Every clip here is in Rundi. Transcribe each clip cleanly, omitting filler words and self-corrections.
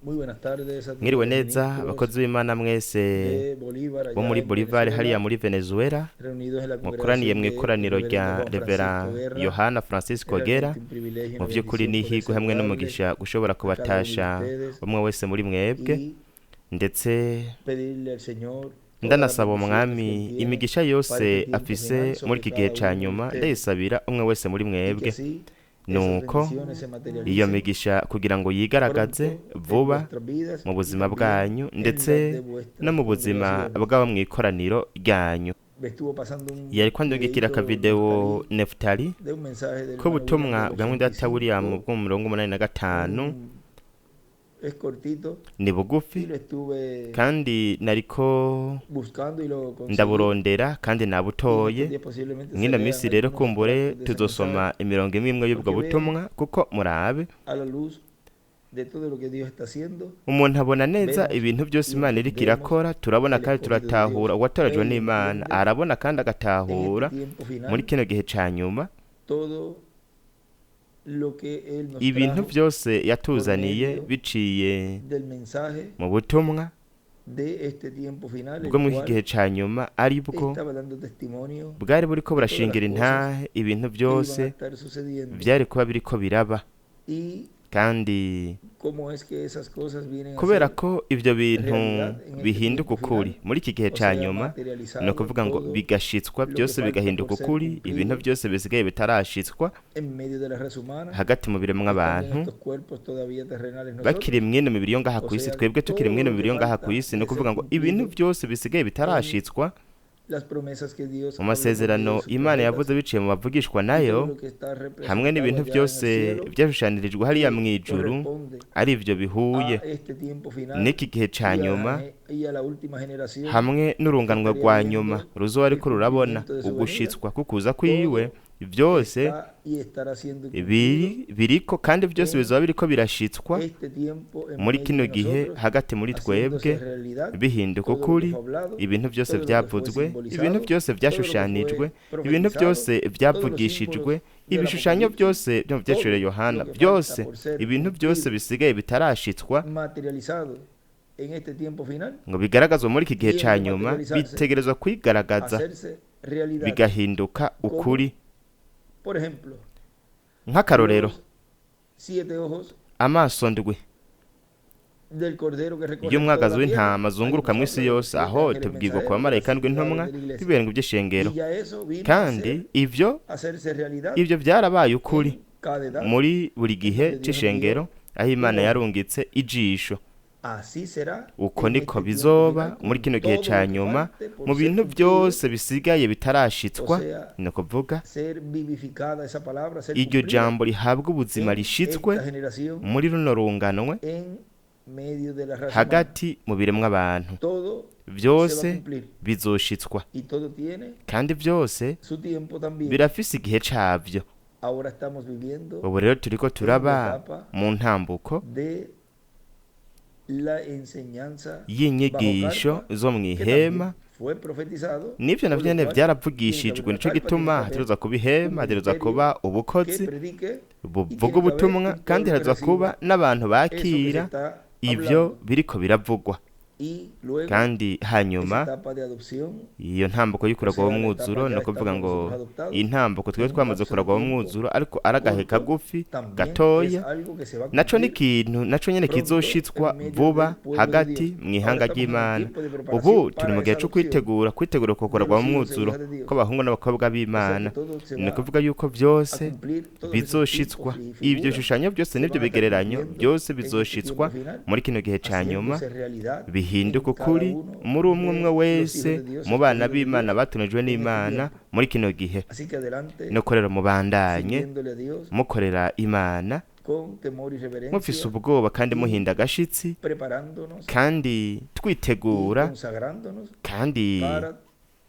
Muy buenas tardes a todos Mwiriwe los neza ministros abakozi b'Imana mwese de Bolívar bo allá muri en Bolivar hariya Venezuela, muri Venezuela, reunidos en la mukoraniye congregación de mw'ikoraniro el rya reverendo Juan Revera Francisco Guerra. Yohana Francisco Es Guerra. realmente un privilegio y Mu una vy'ukuri bendición ni poder ihirwe hamwe saludarles n'umugisha gushobora a cada uno de kubatasha ustedes umwe wese muri mwebwe, y ndetse pedirle al Señor todas las ndanasaba bendiciones que umwami Él tiene imigisha para yose este tiempo afise final muri sobre iki gihe cada ca uno de nyuma, ustedes ndayisabira umwe wese muri y que mwebwe. así esas Nuko bendiciones se iyo materialicen migisha kugira ngo yigaragaze pronto en vuba vuestras vidas mu y buzima también bwanyu en las ndetse de no vuestras mu buzima congregaciones. bw'abo mw'ikoraniro ryanyu. Me estuvo pasando un Yariko andungikira videíto akavideo Neftalí Nefutali de un mensaje del hermano William k'ubutumwa del bwa Mwidata William 85, bwo mu 85. es cortito Ni y bugufi lo estuve kandi nariko buscando y lo conseguí. ndaburondera kandi Y en estos nabutoye. días posiblemente se Mwino lean minsi rero algunos kumbure extractos de ese tuzosoma mensaje, imirongo imwe imwe y'ubwo porque vean butumwa, kuko murabe a la luz de todo lo que Dios está haciendo, umuntu abona neza vemos ibintu byose y Imana iriko entendemos irakora, turabona el kandi escogido de Dios. turatahura uwatorajwe Él n'Imana entiende arabona kandi en este agatahura tiempo muri final kino gihe ca nyuma todo lo que Él nos ibintu trajo byose por yatuzaniye medio biciye del mensaje mu butumwa de este tiempo final, bwo el muri iki cual gihe ca nyuma, aribwo estaba dando testimonio bwari buriko de todas las burashingira cosas intahe ibintu que iban a byose estar sucediendo vyari kuba biriko biraba, y kandi cómo es que esas cosas vienen a kubera ser ko ivyo bintu realidad en este bihinduka tiempo ukuri final, muri iki gihe o ca sea, nyuma, ni materializado ukuvuga ngo todo bigashitswa lo que byose falta bigahinduka por ser ukuri, ibintu cumplido byose bisigaye bitarashitswa en medio de la raza humana, hagati mu biremwa estando en abantu estos cuerpos todavía terrenales nosotros. bakiri mwene mibiri yo ngaha O kw'isi, sea, twebwe tukiri todo mwene lo mibiri que yo ngaha falta kw'isi, ni de ser ukuvuga ngo ibintu cumplido byose bisigaye en bitarashitswa las promesas que Dios mu habló por medio de masezerano sus Imana yavuze profetas biciye mu bavugishwa y todo nayo, lo que está hamwe representado n'ibintu allá en el byose cielo vyashushanyirijwe hariya que mw'ijuru, corresponde ari vyo bihuye a este tiempo final n'iki gihe ca y a la, nyuma y a la última generación hamwe que n'urunganwe estaría rwa nyuma viendo ruzoba el ariko rurabona cumplimiento de su venida. ugushitswa kukuza kwiwe, Todo byose está y estará siendo cumplido biriko kandi byose en bizoba biriko birashitswa este tiempo en muri medio kino de gihe nosotros, hagati muri haciéndose twebwe, realidad bihinduka todo lo que ukuri fue hablado, ibintu byose todo lo que fue byavuzwe, ibintu simbolizado, byose todo lo que byashushanijwe, fue ibintu profetizado, byose todos los byavugishijwe, símbolos del ibishushanyo Apocalipsis, byose byo mu vyacuriye todo Yohana, lo que falta byose por ser ibintu byose cumplido, bisigaye bitarashitswa materializado en este tiempo final, ngo bigaragazwe muri iki gihe tiene ca que nyuma, materializarse, bitegerezwa kwigaragaza hacerse realidad, bigahinduka como, ukuri. por ejemplo, Nk'akarorero, los siete ojos amaso ndwi del Cordero que recorren toda y'umwagazi la tierra. w'intama Ahí azunguruka nos mw'isi habla de los yose, siete aho ángeles tubwirwa ku mensajeros de las bamarayika ndwi siete intumwa edades de la iglesia. b'ibirengo by'ishengero, Y ya eso vino a kandi ser, ivyo hacerse realidad ivyo vyarabaye ukuri en cada edad muri buri en gihe donde Dios envió c'ishengero aho un Imana ojo. yarungitse ijisho. Así será Uko en niko este tiempo bizoba final muri con kino gihe todo ca lo que nyuma falte mu por ser bintu cumplido, byose bisigaye o bitarashitswa, sea, ni ukuvuga ser vivificada esa palabra, ser iryo cumplida jambo rihabwa ubuzima en rishitswe esta generación muri runo runganwe en medio de la raza humana. hagati mu biremwa abantu, Todo se va a byose cumplir bizoshitswa y todo tiene kandi byose su tiempo también. birafise igihe cavyo. Ahora estamos viviendo Ubu rero turiko en la turaba etapa mu ntambuko de la enseñanza bajo y'inyigisho carpa, zo que mw'ihema. también fue profetizado, Nivyo por navyo lo nyene cual tiene que haber vyaravugishijwe, una nico carpa, tiene gituma que haber hategerezwa kuba un ihema, hategerezwa ministerio kuba que ubukozi predique y buvuga tiene que haber ubutumwa, un kandi pueblo que hategerezwa kuba reciba n'abantu eso que se bakira está ivyo hablando. biriko biravugwa. Y luego Kandi esa hanyuma etapa de adopción, iyo ntambuko o y'ukuragwa sea, la etapa w'umwuzuro, ni ya ukuvuga estamos ngo nosotros adoptados intambuko twebwe en un twamaze lapso de kuragwa tiempo w'umwuzuro, ariko ari agahe corto, kagufi también es gatoya, algo que se va a naco ni cumplir ikintu naco nyene pronto kizoshitswa en medio vuba del pueblo de hagati Dios. Ahora mw'ihanga estamos en un ry'Imana. tiempo de Ubu preparación turi mu para gihe esa co adopción kwitegura kwitegura uko de kuragwa los hijos e w'umwuzuro hijas de Dios. kw'abahungu n'abakobwa O sea que b'Imana. todo se Ni va ukuvuga yuko a vyose cumplir, todos esos bizoshitswa, tipos y ivyo figuras bishushanyo byose se n'ivyo van a estar bigereranyo cumpliendo byose en este bizoshitswa tiempo final, muri kino gihe ca nyuma, haciéndose realidad bihinduka en cada ukuri uno muri umwe umwe de los hijos wese de Dios, mu bana escogidos de b'Imana Dios batonejwe en este n'Imana tiempo. muri kino gihe. Así que adelante, Nuko rero mubandanye sirviéndole a Dios mukorera Imana con temor y mufise reverencia ubwoba kandi y muhinda agashitsi, preparándonos kandi y twitegura consagrándonos kandi para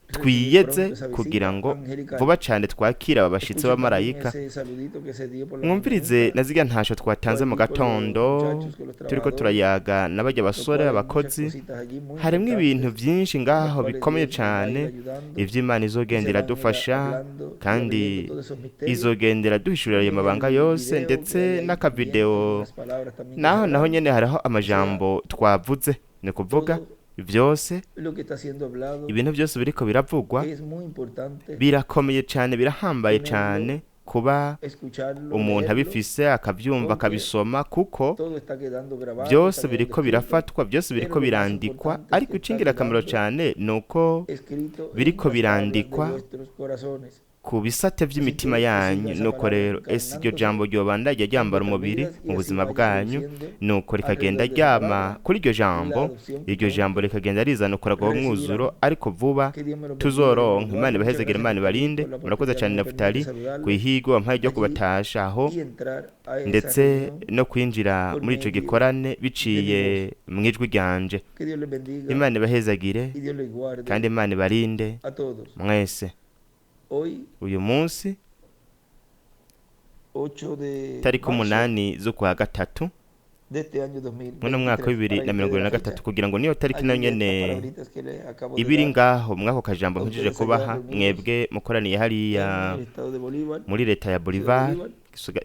Recibir Twiyeze pronto esa kugira visita ngo angelical. vuba cane twakire aba bashitsi Escuchen también b'abamarayika. ese saludito que se dio por la Mwumvirize mañanita, na zirya ntasho o twatanze mu allí con los gatondo muchachos, con los turiko trabajadores, turayaga n'abarya lo basore cual hay muchas abakozi. cositas allí muy Harimwo ibintu importantes, vyinshi en las ngaho cuales bikomeye Dios nos va a ir cane ayudando ivy'Imana y se izogenda van a ir iradufasha hablando y kandi abriendo todos esos misterios. izogenda iraduhishurira ayo También mabanga el yose video que ndetse hay ahí también con n'akavideo unas palabras también que se naho naho hablaron. nyene hariho O sea, amajambo twavuze ni kuvuga todo vyose lo que está siendo hablado ibintu byose biriko biravugwa es muy importante birakomeye cane birahambaye tenerlo, cane kuba escucharlo, umuntu leerlo, abifise akavyumva porque akabisoma kuko todo está quedando grabado, byose está quedando biriko escrito, birafatwa byose pero biriko lo más birandikwa importante es ariko que está icingirakamaro quedando cane nuko escrito en biriko las tablas de birandikwa vuestros corazones. ku bisate Así vy'imitima que que siga yanyu. esa Nuko palabra rero ese iryo encarnándose jambo ryobandanya en ryambara vuestras umubiri vidas mu y así buzima vaya bwanyu produciendo nuko rikagenda alrededor de esa ryama palabra kuri iryo la jambo adopción que iryo jambo pronto rikagenda rizana ukuraga w'umwuzuro recibirán. ariko vuba Que Dios me los bendiga y me los tuzoronka. Imana guarde. Muchas ibahezagire gracias, Imana Naftali, ibarinde. por la Murakoze oportunidad cane que me permite Nafutali saludarlos kwihigwa wampaye ryo allí kubatasha aho y entrar a esa ndetse reunión no kwinjira por muri ico medio gikorane de mi biciye voz. mw'ijwi ryanje. Que Dios les bendiga Imana ibahezagire y Dios les guarde kandi Imana ibarinde a todos. mwese. Hoy, Uyu munsi 8 de tariki marzo 8 z'ukwa gatatu de este año muno mwaka 2023, w'ibibiri para na que mirongo ustedes ibiri la na gatatu fecha, kugira ngo niyo tariki nayo allí estas nyene palabritas que les acabo de ibiri dar ngaho mwako kajambo a mpejeje ustedes allá kubaha reunidos mwebwe mukoraniye hariya en el estado de Bolívar, muri leta ya ciudad de Bolivar Bolívar,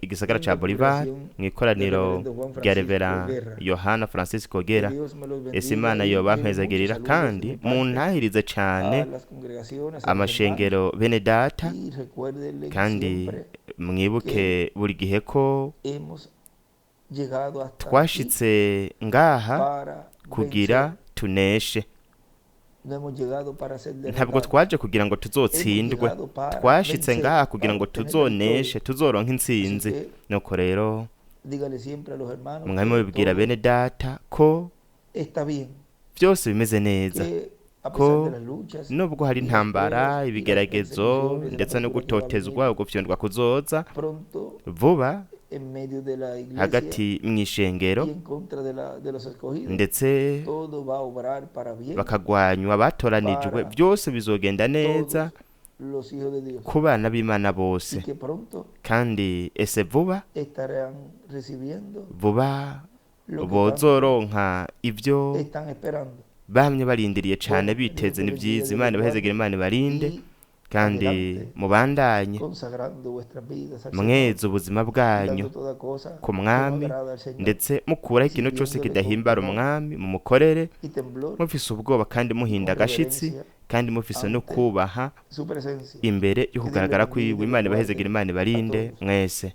igisagara en ca la Bolivar congregación del mw'ikoraniro reverendo Juan rya Francisco Revera Guerra. Yohana Francisco Que Guerra. Dios me los Ese bendiga Imana y lleven muchos yobampezagirira saludos de kandi mi parte muntahirize cane a las congregaciones, a los hermanos, amashengero bene data y recuérdenle kandi siempre mwibuke que buri gihe ko hemos llegado hasta aquí twashitse ngaha para kugira vencer. tuneshe. No hemos llegado para ser Ntabwo derrotados. twaje kugira ngo Hemos tuzotsindwe llegado para twashitse vencer, ngaha kugira para ngo obtener la tuzoneshe victoria. tuzoronka Así intsinzi. que Nuko rero dígale siempre a los hermanos mwami que mubibwira todo bene data ko está bien, byose bimeze neza que a pesar ko de las luchas nubwo hari y las intambara pruebas y las ibigeragezo persecuciones de la ndetse no tortura que va a gutotezwa venir ugufyondwa kuzoza pronto vuba en medio de la iglesia hagati mw'ishengero y en contra de los escogidos, ndetse todo va a obrar para bien bakagwanywa batoranijwe para byose bizogenda neza todos los hijos de Dios ku bana b'Imana y bose que pronto kandi ese vuba estarán recibiendo vuba lo que tanto bozoronka ibyo están esperando. bamye barindiriye cane Bueno, que Dios biteze te ni bendiga, vyiza. Dios Imana les ibahezagire guarde Imana ibarinde y kandi adelante mubandanye consagrando vuestras vidas al Señor, mweze ubuzima bwanyu quitando toda cosa ku que no mwami agrada al Señor ndetse mukuraho ikintu cose sirviéndole con kidahimbara temor umwami mumukorere y temblor mufise ubwoba kandi y muhinda con agashitsi reverencia kandi mufise no ante kubaha su presencia. imbere yo Que Dios les kugaragara bendiga y kwiwe. Dios les Imana ibahezagire guarde Imana a ibarinde todos. mwese.